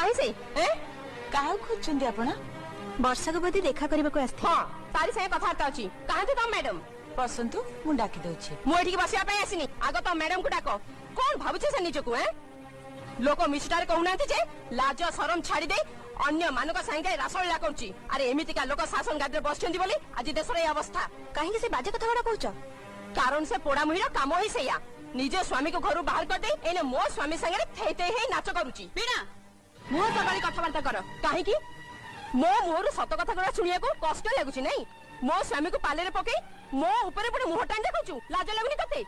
କାହିଁ ସେ ଏ? କାହାକୁ ଖୋଜୁଛନ୍ତି ଆପଣ? ବର୍ଷାକୁ ବୋଧେ ଦେଖା କରିବାକୁ ଆସିଥିଲେ। ହଁ, ତାରି ସାଙ୍ଗେ କଥାବାର୍ତ୍ତା ଅଛି। କାହାନ୍ତି ତମ ମ୍ୟାଡମ? ବସନ୍ତୁ, ମୁଁ ଡାକି ଦଉଛି। ମୁଁ ଏଠିକି ବସିବା ପାଇଁ ଆସିନି। ଆଗ ତମ ମ୍ୟାଡମକୁ ଡାକ। କଣ ଭାବୁଛି ସେ ନିଜକୁ ଏଁ? ଲୋକ ମିଛଟାରେ କହୁନାହାନ୍ତି ଯେ ଲାଜ ସରମ ଛାଡି ଦେଇ ଅନ୍ୟ ମାନଙ୍କ ସାଙ୍ଗେ ରାସଲୀଳା କରୁଛି। ଆରେ, ଏମିତିକା ଲୋକ ଶାସନ ଗାଦିରେ ବସିଛନ୍ତି ବୋଲି ଆଜି ଦେଶର ଏଇ ଅବସ୍ଥା। କାହିଁକି ସେ ବାଜେ କଥା ଗୁଡା କହୁଛ? କାରଣ ସେ ପୋଡାମୁହିର କାମ ହିଁ ସେଇଆ। ନିଜ ସ୍ୱାମୀକୁ ଘରୁ ବାହାର କରିଦେଇ ଏଇନେ ମୋ ସ୍ୱାମୀ ସାଙ୍ଗରେ ଥେଇ ଥେଇ ହେଇ ନାଚ କରୁଛି। ବୀଣା! ମୁହଁ ସମ୍ଭାଳି କଥାବାର୍ତ୍ତା କର। କାହିଁକି ମୋ ମୁହଁରୁ ସତ କଥା ଗୁଡା ଶୁଣିବାକୁ କଷ୍ଟ ଲାଗୁଛି ନାଇଁ? ମୋ ସ୍ୱାମୀକୁ ପାଲରେ ପକେଇ ମୋ ଉପରେ ପୁଣି ମୁହଁ ଟାଣି ଦେଖୁଛୁ? ଲାଜ ଲାଗୁନି ତତେ?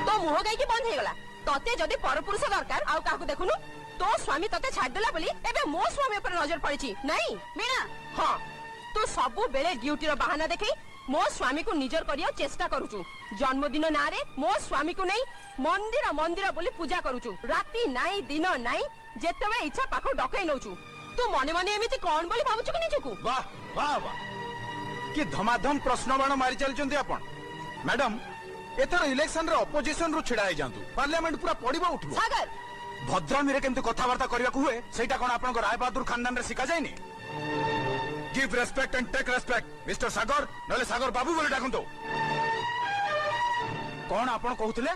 ତୋ ମୁହଁ କାହିଁକି ବନ୍ଦ ହେଇଗଲା? ତତେ ଯଦି ପରପୁରୁଷ ଦରକାର, ଆଉ କାହାକୁ ଦେଖୁନୁ। ତୋ ସ୍ୱାମୀ ତତେ ଛାଡିଦେଲା ବୋଲି ଏବେ ମୋ ସ୍ୱାମୀ ଉପରେ ନଜର ପଡିଛି ନାଇଁ? ବୀଣା! ହଁ, ତୁ ସବୁବେଳେ ଡ୍ୟୁଟିର ବାହାନା ଦେଖେଇ ମୋ ସ୍ୱାମୀକୁ ନିଜର କରିବାକୁ ଚେଷ୍ଟା କରୁଛୁ। ଜନ୍ମଦିନ ନାଁରେ ମୋ ସ୍ୱାମୀକୁ ନେଇ ମନ୍ଦିର ମନ୍ଦିର ବୋଲି ପୂଜା କରୁଛୁ। ରାତି ନାଇଁ, ଦିନ ନାଇଁ, ଯେତେବେଳେ ଇଚ୍ଛା ପାଖକୁ ଡକେଇ ନଉଛୁ। ତୁ ମନେ ମନେ ଏମିତି କଣ ବୋଲି ଭାବୁଛୁ କି ନିଜକୁ? ବାহ ବାହ ବାହ, କି ଧମାଧମ ପ୍ରଶ୍ନବାଣ ମାରି ଚାଲିଛନ୍ତି ଆପଣ ମ୍ୟାଡମ। ଏଥର ଇଲେକ୍ସନରେ ଅପୋଜିସନ ରୁ ଛିଡା ହେଇଯାଆନ୍ତୁ, ପାର୍ଲାମେଣ୍ଟ ପୁରା ପଡିବ ଉଠିବ। ସାଗର! ଭଦ୍ରାମୀରେ କେମିତି କଥାବାର୍ତ୍ତା କରିବାକୁ ହୁଏ, ସେଇଟା କଣ ଆପଣଙ୍କ Rai Bahadur ଖାନଦାନରେ ଶିଖାଯାଇନି? Give respect and take respect, Mister ସାଗର, ନହେଲେ ସାଗର ବାବୁ ବୋଲି ଡାକନ୍ତୁ। କଣ ଆପଣ କହୁଥିଲେ?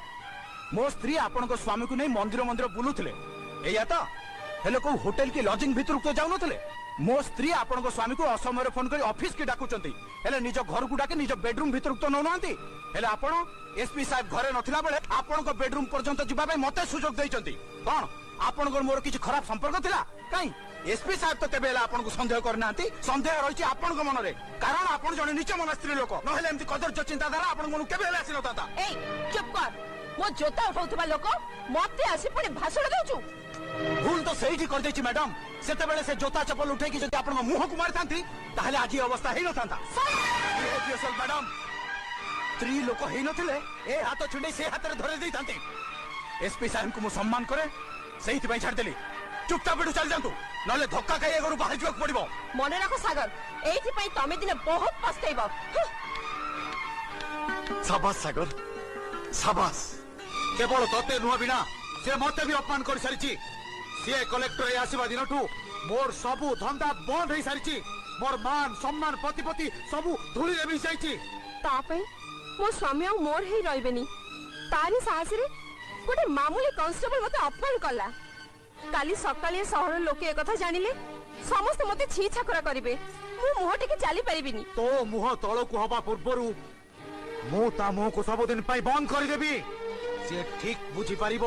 ମୋ ସ୍ତ୍ରୀ ଆପଣଙ୍କ ସ୍ୱାମୀକୁ ନେଇ ମନ୍ଦିର ମନ୍ଦିର ବୁଲୁଥିଲେ, ଏଇଆ ତ? ହେଲେ କୋଉ ହୋଟେଲ କି ଲଜିଂ ଭିତରକୁ ତ ଯାଉନଥିଲେ। ମୋ ସ୍ତ୍ରୀ ଆପଣଙ୍କ ସ୍ୱାମୀକୁ ଅସମୟରେ ଫୋନ କରି ଅଫିସ କି ଡାକୁଛନ୍ତି, ହେଲେ ନିଜ ଘରକୁ ଡାକି ନିଜ ବେଡରୁମ ଭିତରକୁ ତ ନଉନାହାନ୍ତି। ହେଲେ ଆପଣ ଏସପି ସାହେବ ଘରେ ନଥିଲା ବେଳେ ଆପଣଙ୍କ ବେଡରୁମ ପର୍ଯ୍ୟନ୍ତ ଯିବା ପାଇଁ ମତେ ସୁଯୋଗ ଦେଇଛନ୍ତି। କଣ ଆପଣଙ୍କର ମୋର କିଛି ଖରାପ ସମ୍ପର୍କ ଥିଲା? କାଇଁ, ଏସପି ସାହେବ ତ କେବେ ହେଲେ ଆପଣଙ୍କୁ ସନ୍ଦେହ କରିନାହାନ୍ତି। ସନ୍ଦେହ ରହିଛି ଆପଣଙ୍କ ମନରେ, କାରଣ ଆପଣ ଜଣେ ନୀଚ ମନା ସ୍ତ୍ରୀ ଲୋକ। ନହେଲେ ଏମିତି କଦର୍ଯ୍ୟ ଚିନ୍ତାଧାରା ଆପଣଙ୍କ ମନକୁ କେବେ ହେଲେ ଆସିନଥାନ୍ତା। ଏଇ, ଚୁପ କର। ମୋ ଜୋତା ଉଠାଉଥିବା ଲୋକ ମତେ ଆସି ପୁଣି ଭାଷଣ ଦଉଛୁ? ଭୁଲ ତ ସେଇଠି କରିଦେଇଛି ମ୍ୟାଡମ। ସେତେବେଳେ ସେ ଜୋତା ଚପଲ ଉଠେଇକି ଯଦି ଆପଣଙ୍କ ମୁହଁକୁ ମାରିଥାନ୍ତି, ତାହେଲେ ଆଜି ଏ ଅବସ୍ଥା ହେଇନଥାନ୍ତା। ମ୍ୟାଡମ, ସ୍ତ୍ରୀ ଲୋକ ହେଇନଥିଲେ ଏ ହାତ ଛିଣ୍ଡେଇ ସେ ହାତରେ ଧରେଇ ଦେଇଥାନ୍ତି। ଏସପି ସାହେବଙ୍କୁ ମୁଁ ସମ୍ମାନ କରେ, ସେଇଥିପାଇଁ ଛାଡ଼ିଦେଲି। ଚୁପଚାପ ଏଠୁ ଚାଲି ଯାଆନ୍ତୁ, ନହେଲେ ଧକ୍କା ଖାଇ ଏ ଘରୁ ବାହାରି ଯିବାକୁ ପଡିବ। ମନେ ରଖ ସାଗର, ଏଇଥିପାଇଁ ତମେ ଦିନେ ବହୁତ ପସ୍ତେଇବ। ହୁଁ। ସାବାସ ସାଗର, ସାବାସ। କେବଳ ତତେ ନୁହଁ ବୀଣା, ସେ ମତେ ବି ଅପମାନ କରିସାରିଛି। ସିଏ କଲେକ୍ଟର ହେଇ ଆସିବା ଦିନଠୁ ମୋର ସବୁ ଧନ୍ଦା ବନ୍ଦ ହେଇସାରିଛି। ମୋର ମାନ ସମ୍ମାନ ପ୍ରତିପତ୍ତି ସବୁ ଧୂଳିରେ ମିଶି ଯାଇଛି। ତା ପାଇଁ ମୋ ସ୍ୱାମୀ ଆଉ ମୋର ହେଇ ରହିବେନି। ତାରି ସାହସରେ ଗୋଟେ ମାମୁଲି କନଷ୍ଟେବଳ ମତେ ଅପମାନ କଲା। କାଲି ସକାଳେ ସହର ଲୋକେ ଏକଥା ଜାଣିଲେ ସମସ୍ତେ ମତେ ଛି ଛାକରା କରିବେ। ମୁଁ ମୁହଁ ଟିକେ ଚାଲି ପାରିବିନି। ତୋ ମୁହଁ ତଳକୁ ହବା ପୂର୍ବରୁ ମୁଁ ତା ମୁହଁକୁ ସବୁଦିନ ପାଇଁ ବନ୍ଦ କରିଦେବି। ସିଏ ଠିକ ବୁଝିପାରିବ।